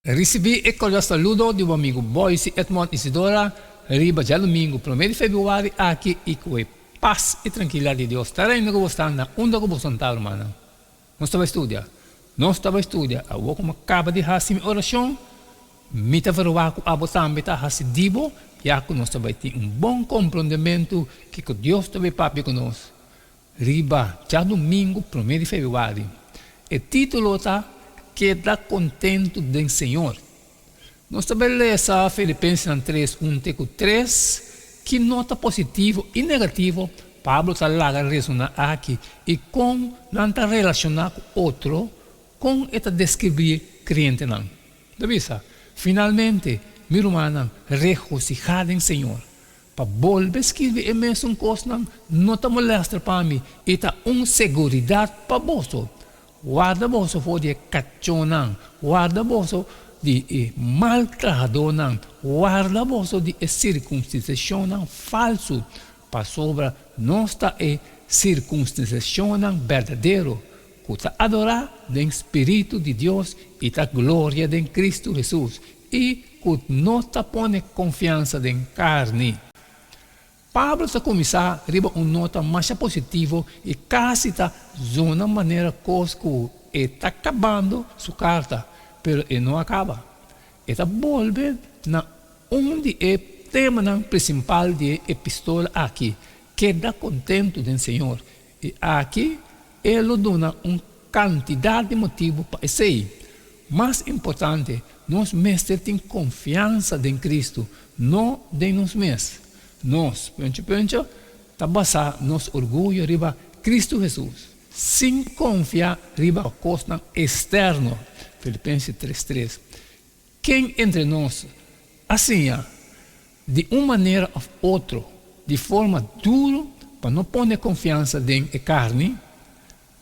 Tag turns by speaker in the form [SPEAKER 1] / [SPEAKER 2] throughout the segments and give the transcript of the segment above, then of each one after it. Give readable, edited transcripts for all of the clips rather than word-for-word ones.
[SPEAKER 1] Risibí e kordial saludo di bo amigu Boyce Edmond Isidora riba djadumingu promé di febrüari aki i ku e pas i trankilidat di Dios ta reina ku bo sta na unda ku bo santá rumannan. Nos ta bai studia. Nos ta bai studia. Awor ku mi a kaba di hasi mi orashon, mi ta verwagt ku abo tambe ta hasi di bo, ya ku nos ta bai tin un bon komprondementu kiko Dios ta bai papia ku nos Riba djadumingu promé di febrüari. E título ta Keda Kontentu den Señor. Nos ta bai lesa Filipensenan tres un te ku tres. Ki nota positivo i negativo Pablo ta laga resoná aki i kon nan ta relashoná ku otro? Kon e ta deskribí krientenan? Ta bisa, Finalmente, mi rumannan, regosihá den Señor. Pa bolbe skirbi e mesun kosnan no ta molèster pa mi i ta un seguridat pa boso. Warda boso for di e kachónan, warda boso di e mal trahadónan, warda boso di e sirkunstisashonnan falsu, pasobra nos ta e sirkunstisashonnan berdadero, ku ta adorá den spiritu di Dios i ta gloria den Kristu Hesus, I ku no ta pone konfiansa den karni. Pablo ta kuminsá riba un nota masha positivo i kasi ta zona manera kos ku e ta kabando su karta, pero e no a kaba. E ta bolbe na un di e temanan prinsipal di e epistola aki, keda kontentu den Señor. I aki e lo duna un kantidat di motibu pa esei. Mas importante, nos mester tin konfiansa den Kristu, no den nos mes. Nos, punchi punchi, ta basá nos orguyo riba Kristu Hesus, sin konfia riba kosnan esterno. Filipense tres tres. Ken entre nos a siña di un manera òf otro di forma duru pa no pone konfiansa den e karni?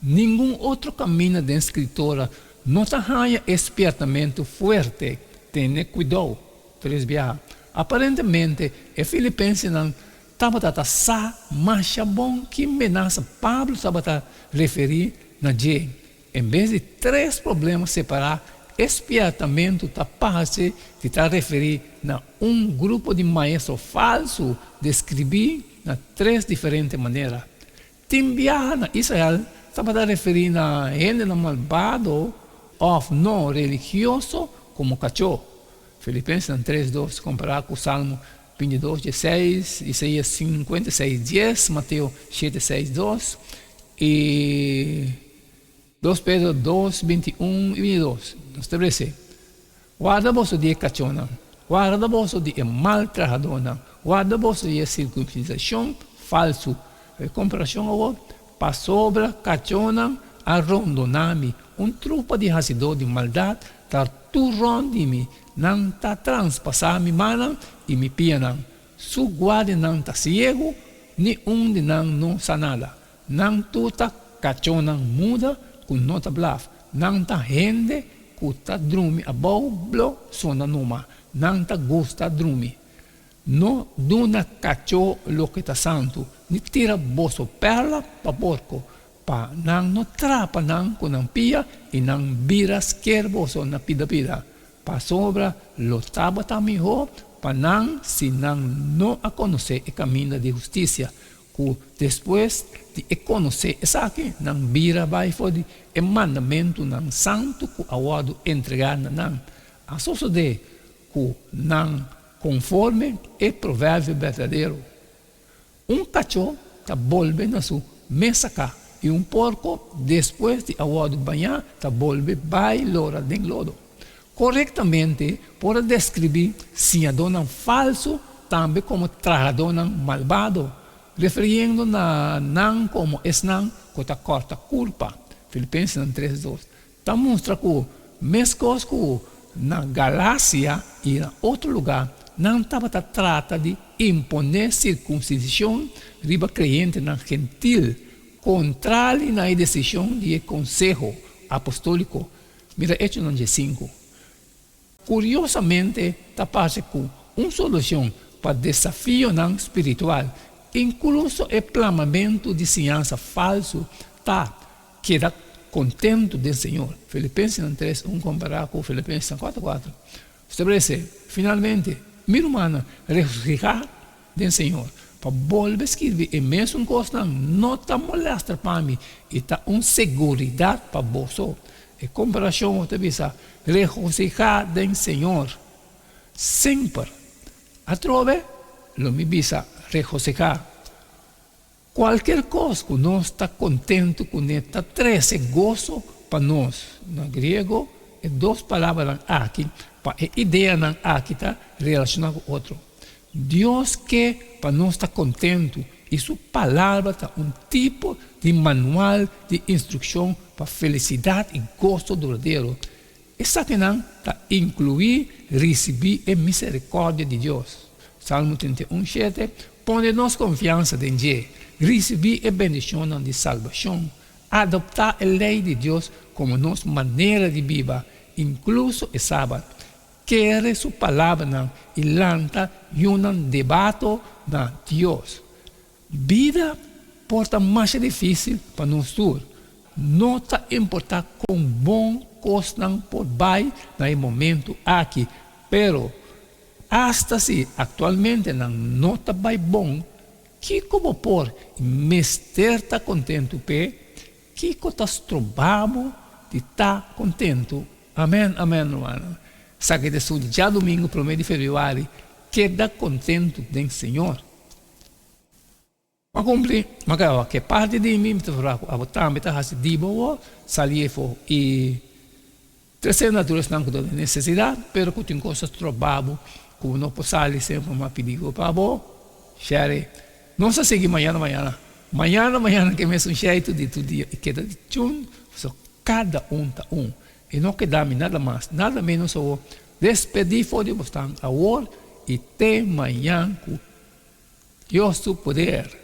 [SPEAKER 1] Ningun otro kaminda den Skritura no ta haña e spièrtamentu fuerte, Tene kuidou! Tres biaha. Aparentemente, e filipensenan tabata ta sa masha bon ki menasa Pablo tabata referí na dje. En bes di tres problema separá, e spièrtamentu ta parse di ta referí na un grupo di maestro falsu deskribí na tres diferente manera. Tin biaha na Israel tabata referí na hendenan malbado òf no religioso komo kachó. Filipensenan tres dos kompará ku Salmo bintidos dieseis, Isaías sinkuenta i seis dies, Mateo shete seis dos i dos Pedro dos binti un i bintidos. Nos ta bles'é, Warda boso di e kachónan, warda boso di e mal trahadónan, warda boso di e sirkunsisashon falsu. E komparashon awor, Pasobra kachónan a rondoná mi, un trupa di hasidó di maldat ta tur rònt di mi, nan ta transpasá mi mannan i mi pianan. Su guardianan ta siegu, ni un di nan no sa nada. Nan tur ta kachónan muda ku no ta blaf. Nan ta hende ku ta drumi abou blo sona numa. Nan ta gusta drumi. No duna kachó loke ta santu, ni tira boso pèrla pa porko, pa nan no trapa nan ku nan pia i nan bira sker boso na pida pida. Pasobra lo tabata mihó pa nan si nan no a konosé e kaminda di hustisia, ku despues di e konosé esaki nan bira bai for di e mandamentunan santu ku a wòrdu entregá na nan. A sosodé ku nan konforme e proverbio berdadero, Un kachó ta bolbe na su mes saká i un porko despues di a wòrdu bañá ta bolbe bai lora den lodo. Korektamente por a deskribí siñadónan falsu tambe komo trahadónan malbado, refiriendo na nan komo esnan ku ta kòrta kurpa, Filipensenan tres dos. Ta mustra ku meskos ku na Galasia i na otro lugá nan tabata trata di imponé sirkunsisishon riba kreyentenan gentil, kontrali na e desishon di e konseho apostóliko, mira Echonan diesinku. Kuriosamente ta parse ku un solushon pa desafionan spiritual, inkluso e plamamentu di siñansa falsu, ta keda. kontentu den Señor. Filipensenan 3, 1 kompará ku Filipensenan 4, 4. Stablesé, finalmente, mi rumannan, regosihá den Señor. Pa bolbe skirbi e mesun kosnan no ta molèster pa mi i ta un seguridat pa boso. E komparashon ta bisa, Regosihá den Señor semper. Atrobe lo mi bisa, Regosihá. Kualker kos ku nos ta kontentu kuné ta trese goso pa nos. Na griego, e dos palabranan aki pa e ideanan aki ta relashoná ku otro. Dios ke pa nos ta kontentu i su Palabra ta un tipo di manual di instrukshon pa felisidat i goso duradero. Esakinan ta inkluí risibí e miserikòrdia di Dios. Salmo 31, 7, Pone nos konfiansa den dje, risibí e bendishonnan di salbashon, adoptá e lei di Dios komo nos manera di biba, inkluso e Sabat, kere su palabranan i lanta yunan debato na Dios. Bida por ta masha difísil pa nos tur. No ta importá kon bon kosnan por bai na e momentu aki, pero asta si aktualmente nan no ta bai bon, kiko bo por i mester ta kontentu p'e? Kiko ta stroba bo di ta kontentu? Amèn, amèn, rumannan. Esaki ta esun di djadumingu promé di febrüari. Keda kontentu den Señor. M'a kumpli, m'a kaba. Ke parti di mi, mi ta spera ku abo tambe ta hasi di bo awor, sali efo i trese na tur esnan ku ta den nesesidat, pero ku tin kos ta stroba bo ku bo no por sali semper. M'a pidi bo pa bo share. Nos ta sigui mañana mañana. Mañana mañana ke mesun sheitu di tur dia i keda di chun, pasobra kada un ta un. I no keda mi nada mas, nada menos awor. Despedí for di bosnan awor i te mañan ku Dios su poder.